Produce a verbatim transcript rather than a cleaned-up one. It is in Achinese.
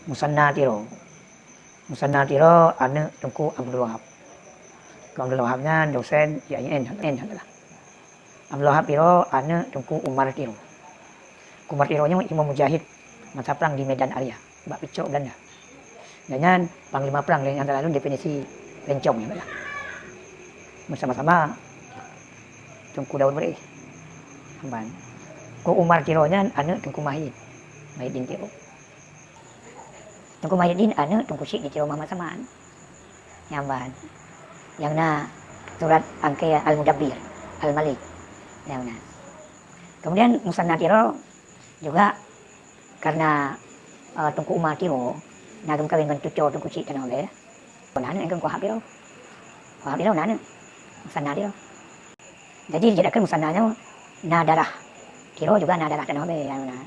Musanna Tiro. Musanna Tiro aneuk Teungku Abdul Wahab. Teungku Abdul Wahab nyan dosen I A I N, N adalah. Abdul Wahab Tiro aneuk Teungku Umar Tiro. Umar Tiro nyoe imam mujahid masa prang di Medan Area, bak Picok Belanda. Dan nyan panglima prang lé nyang teulalun definisi Rencong nyan lah. Bersama-sama Teungku Daud Beureh. Ban. Teungku Umar Tiro nyan aneuk Teungku Mahidin. Mahidin Tiro. Teungku Mahidin aneuk Teungku Chik di Tiro Muhammad Saman. Nyang ban. Nyang na surat angkée Al-Mudabbir, Al-Malik. Nyang na. Kemudian Musanna Tiro juga karena, eh, Teungku Umar Tiro na geumeukawen ngon cuco Teungku Chik Tanoh Abée. Na aneuk Teungku Wahab Tiro. Wahab Tiro na aneuk. Musanna Tiro. Jadi, dijadikan Musanna nyoe na darah Tiro juga na darah Tanoh Abée nyang na.